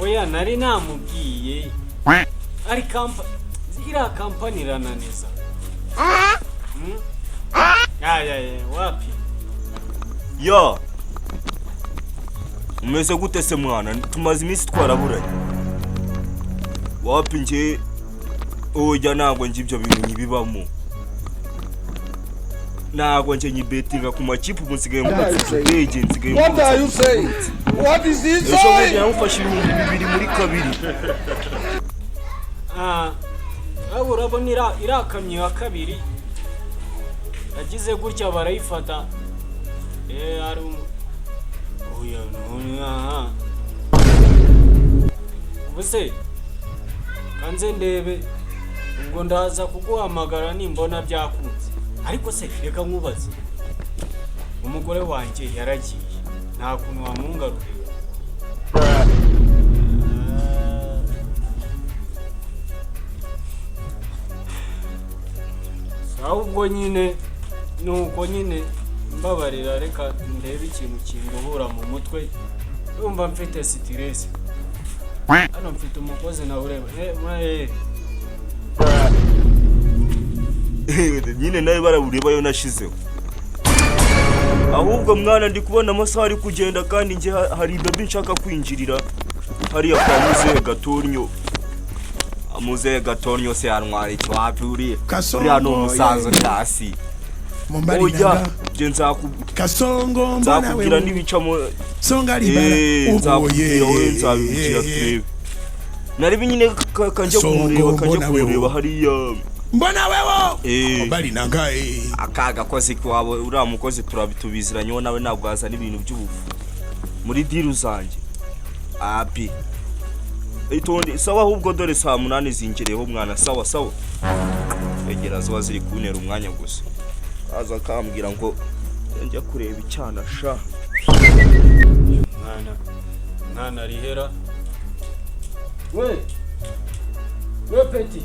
Oya, nari namubwiye ari iriya kampani irananiza. Ya, ya, ya, wapi. Ya, umeze gute se mwana? Tumaze iminsi twaraburanye. Wapi, njye oya, ntabwo njye ibyo bintu nyibibamo, ntabwo njye nyibetinga ku makipe. Ubu nsigaye ngurutse utudege, nsigaye What are you ngurutse. saying? What is he Ejo bundi saying? yamufashe 2000 muri kabiri. Ah, aho urabona iriya kamyo ya kabiri yagize gutya barayifata. Ari oya, none aha ubu se kanze ndebe, ubwo ndaza kuguhamagara nimbona byakunze. Ariko se reka nkubaze, umugore wanjye yaragiye, nta kuntu wamungarurira? Ah. Ahubwo nyine nuko nyine mbabarira, reka ndebe ikintu kinduhura mu mutwe, ndumva mfite stress. Hano mfite umukozi nawe ureba Nyine nawe baraburebayo nashizeho. Ahubwo mwana, ndi kubona amasaha ari kugenda, kandi njye hari baby nshaka kwinjirira hariya kwa muzehe Gatornyo. Muzehe Gatornyo se yantwara iki? Wapi, uriya Kasongo, uriya ni umusaza uri hasi. Mobali Oya, nanga njye Kasongo mbona nzakubwira wewe n'ibicamo. Songa libala. Nzakubwira wowe, nzabibwira turebe naribi nyine kanjye Kasongo, kumureba, kanjye mbona wewe. kumureba hariya. Mbona wewe. Mobali nanga. Aka gakozi kiwabo, uriya mukozi turabitubiziranyeho nawe, ntabwo yazana ibintu by'ubufu muri deal zanjye api. Itonde. Sawa, ahubwo dore saa 8 zingereyeho mwana. Sawa sawa, egera, ziba ziri kuntera umwanya gusa, aza akambwira ngo njya kureba icyana sha. Mwana, mwana rihera we, we petit,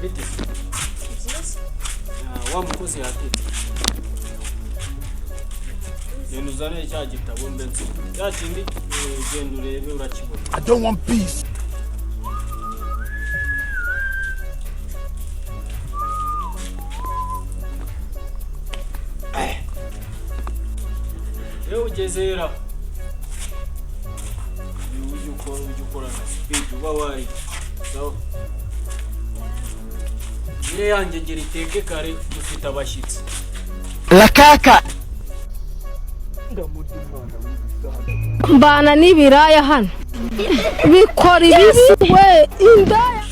bite? Ah, wa mukozi yatetse, genda uzane cya gitabo mbe nsoma cya kindi. Genda urebe urakibona. I don't want peace. Iyo ugeze ra ujya ukora na speed uba wari sawa. Ngire yanjye, ngira iteke kare, dufite abashyitsi. Lakaka. Mbana n'ibiraya hano bikora ibisi we indaya.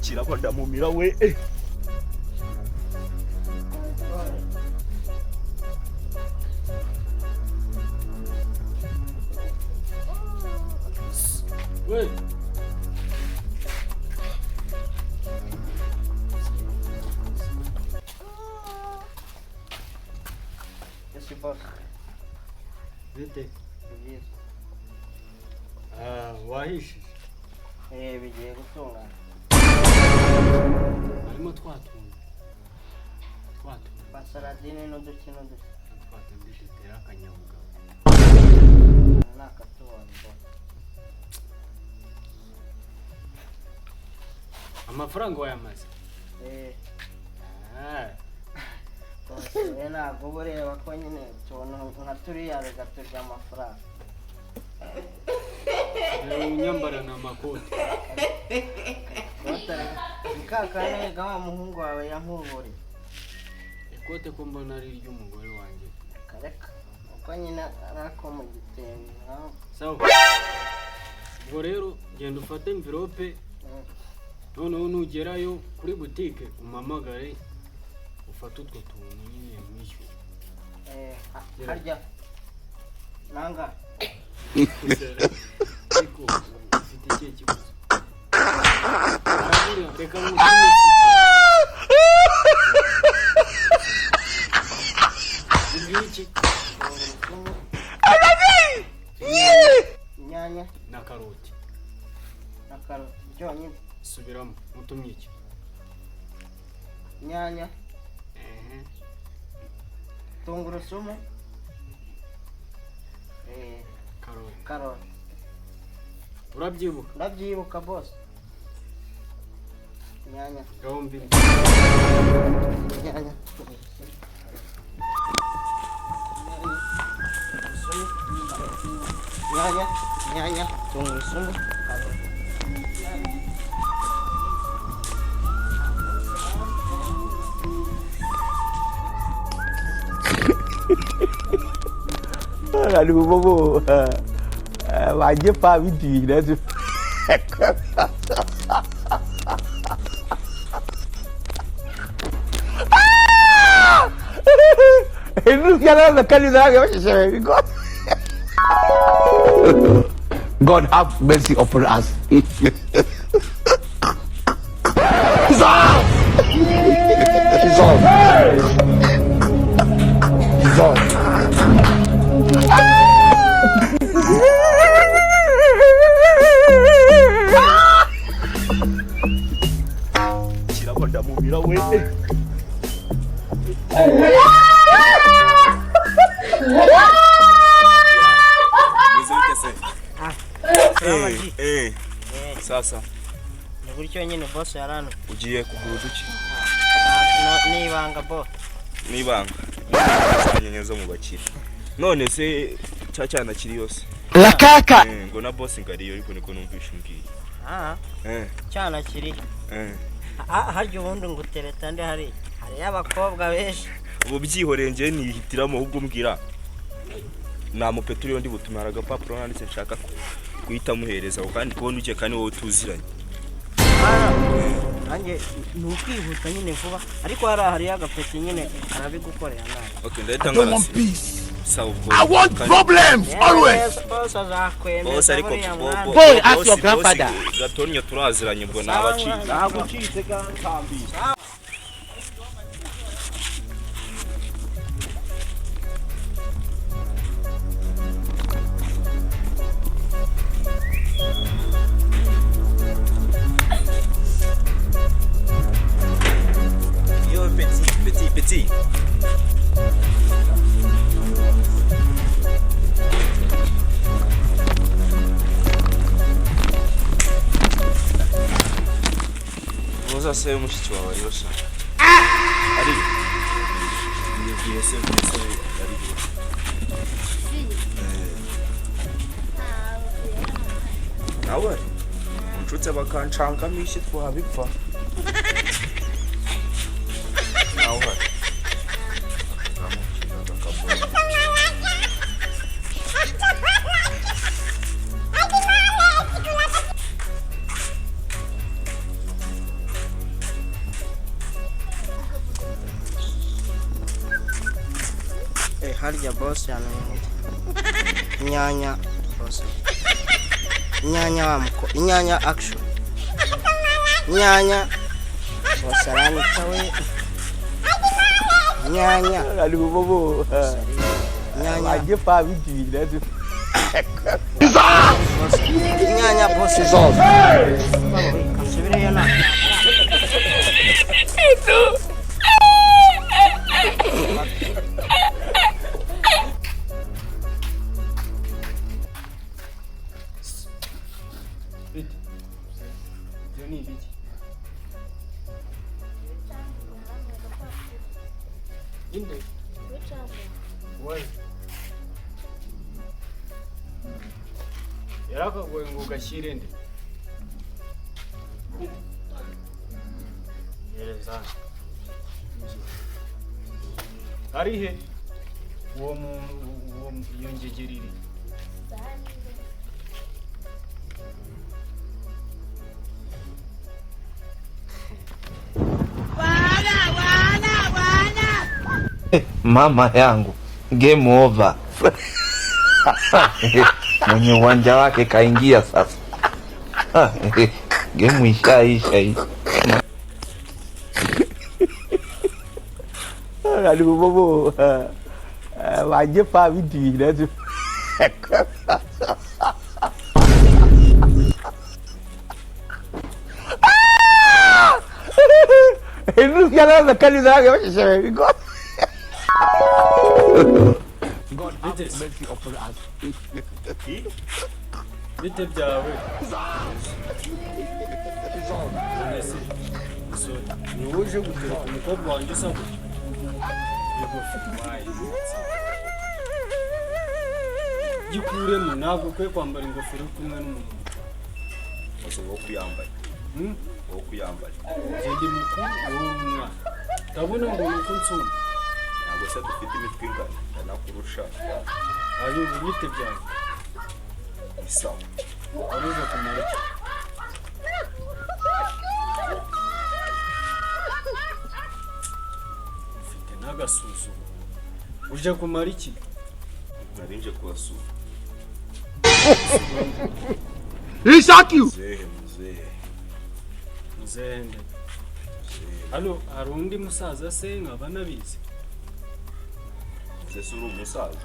Kiraba ndamumira we. We. Ese boss. Bite? Ni byiza. Ah, wahishije? Bigiye gutungana. Harimo twa tuntu twa tuntu. Basaradine n'uduki n'uduki. Twa tundi dutera akanyabugabo. Ni akatubonye boss. Amafaranga wayamaze? Ah, Boss, we ntabwo uba ureba ko nyine utuntu nka turiya rugaturya amafaranga. Reba unyambarana amakote. Ikote ni ka kandi wa muhungu wawe yankuburiye. Ikote ko mbona ari iry'umugore wanjye? Kareka, uko nyine ari ako mu gitenge naho. Sawa, ubwo rero genda ufate envelope. Noneho nugerayo kuri butike umpamagare, ufate utwo tuntu nyine mwishyure. Harya nanga? Ariko ufite ikihe kibazo? Arabura, reka ngutume. Ngiki. Karoti. Na karoti byonyine. Subiramo, mutumye iki? Inyanya, tungurusumu, Karoti. Karoti. Urabyibuka? Ndabyibuka boss. Inyanya. Gahombi. Inyanya, inyanya, inyanya, tungurusumu, karoti. Bobo, waje pa vitu vinatu. God have mercy upon us. Jesus! Jesus! Jesus! Kirabo ndamubira we. Meze bite se? Salama. Sasa Ni gutyo nyine boss yarano. Ugiye kugura uduki? Ni ibanga boss. Nibanga neza mu bakire. None se cya cyana kiri yose? La kaka. Ngo na boss ngariyo, ariko niko numvisha umbwiye. Ah, cyana kiri. Harya ubundi ngo utereta nde? Hari hariyo abakobwa benshi. Ubu byihoreye, njye nihitiramo. Ahubwo mbwira, nta mupeti uriyo ndi butume? Hari agapapuro nanditse nshaka guhita muhereza ako, kandi kubona ugiye kandi wowe tuziranye. Ah, nanjye ni ukwihuta nyine vuba, ariko hariya hariyo agapeti nyine arabigukorera nawe. Okay, ndahita I don't want nkarasi. peace. Sawa ubwo. I want problems always. Boss azakwemeza. Boss, ariko buriya mwana. Boy, ask your grandfather. Gatonyo turaziranye, ubwo nabacitse. Nagucitse kandi. Yo petit, petit, petit. Muza se mushiki wawe ariyo sha? Ari? Yibwire se, mbese ari? Nawe nshutse bakancangamo ishyi twabipfa. Nawe uhari? Namubwira agakabona. Harya boss yananiye. Inyanya boss. Inyanya wa muko. Inyanya action. Inyanya. Boss aranica we. Inyanya. Bobo, Inyanya. waje pa vitu vinatu. Boss. Inyanya boss. Jesus! Nsubireyo na. Bite? Ibyo ni ibiki? Inde? Wowe yarakagoye ngo ugashyire nde? Gereza ari he uwo muntu, uwo iyo ngegeri iri? Mama yangu, game over. Mwenye uwanja wake kaingia sasa. Game ishaisha hii. Bobo, waje pa vitu vinatu. Bite se? Bite byawe? None se, musore, ni wowe uje gutereta umukobwa wanjye usa gutya? Ingofero wayibitse. Gikuremo, ntabwo ukwiye kwambara ingofero uri kumwe n'umuntu. Muze wowe kuyambaye. Hmm? Wowe kuyambaye. Njye ndi mukuru, wowe uri umwana. Ndabona ngo ni uko nsumba. Ntabwo se dufite imitwe ingana, ndanakurusha. Hanyuma bite byawe? Ni sawa. Wari uje kumara iki? Ufite n'agasuzuguro. Uje kumara iki? Nari nje kubasura. He shock you. Muzehe, muzehe. Muzehe nde? Hano hari undi musaza se nkaba nabizi? Muzehe se uri umusaza?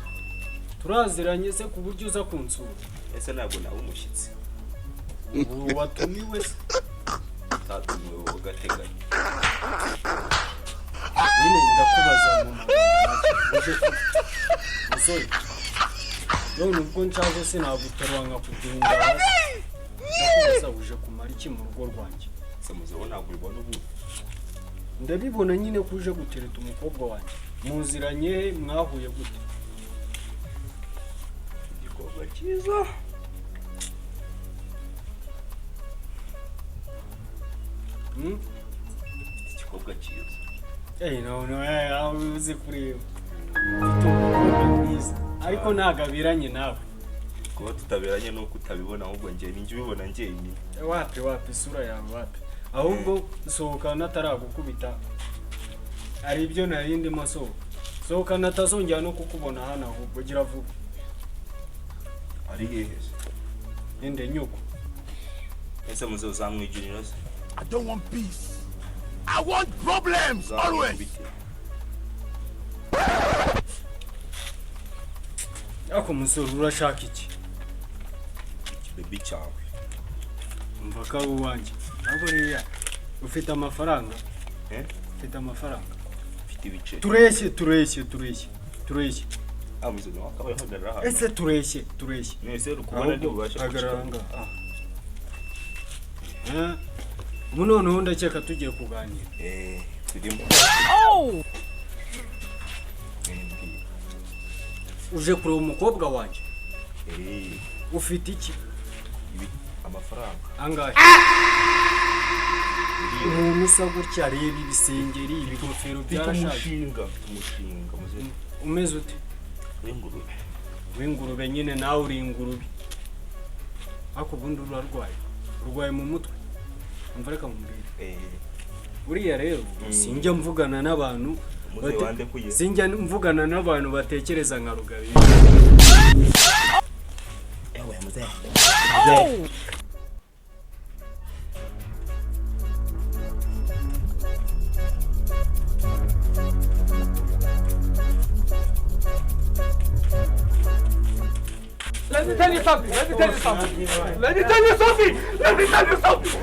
Turaziranye se ku buryo uza kunsura? Ese ntabwo nawe umushyitsi? Ubu watumiwe se? Utatumiwe wowe gateganyo. Nyine ndakubaza mu magambo make. Uje musore, none ubwo nshaje sinaguterura nkakubyunga hasi. Ndakubaza, uje kumara iki mu rugo rwanjye? Ese muzehe wowe ntabwo ubibona ubu? Ndabibona nyine ko uje gutereta umukobwa wanjye. Muziranye he? Mwahuye gute? Igikorwa cyiza. Hmm? Igikorwa cyiza. Eh, no, no, aho uzi kureba. Ufite umukobwa mwiza, ariko ntabwo abiranye nawe. Kuba tutaberanye nuko utabibona, ahubwo njye ninjye ubibona njyenyine. Wapi, wapi, isura yawe wapi. Ahubwo sohokana ataragukubita. Hari ibyo nari ndimo. Sohoka, sohokana atazongera no kukubona hano. Ahubwo gira vuba. Ari hehe se? Ninde nyuko? Ese muzehe uzamwigirira se? I don't want peace. I want problems always. Uzamwikubite. Ariko musore, urashaka iki? Ikibebi cyawe. Umva ko ari uwanjye. Ahubwo ririya ufite amafaranga? Eh? Ufite amafaranga? Mfite ibice. Tureshye, tureshye, tureshye, tureshye. Ah, muzehe nawe akaba yahagarara hano. Ese tureshye, tureshye? Nese uri kubona Ahubwo ntibubashe hagarara gucika. ngaha. Ah. Ubu noneho ndakeka tugiye kuganira. Eh, turimo. Eh, mbwira. Uje kureba umukobwa wanjye? Eh, Ufite iki? Amafaranga. Angahe? Umuntu usa gutya, areba ibisengeri, ibigofero Mfite byarashaje. umushinga, mfite umushinga muzehe. Umeze ute? W'ingurube. W'ingurube nyine, nawe uri ingurube. Ariko ubundi urarwaye, urwaye mu mutwe. Umva, reka mubwire. Eh, Buriya rero sinjya mvugana n'abantu Muzehe wandekuye. sinjya mvugana n'abantu batekereza nka Rugabi. Ewe muzehe. Let me tell you something. Let me tell you something. Let me tell you something. Let me tell you something.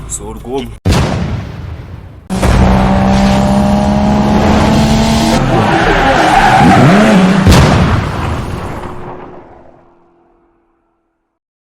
Sohora ubwonko.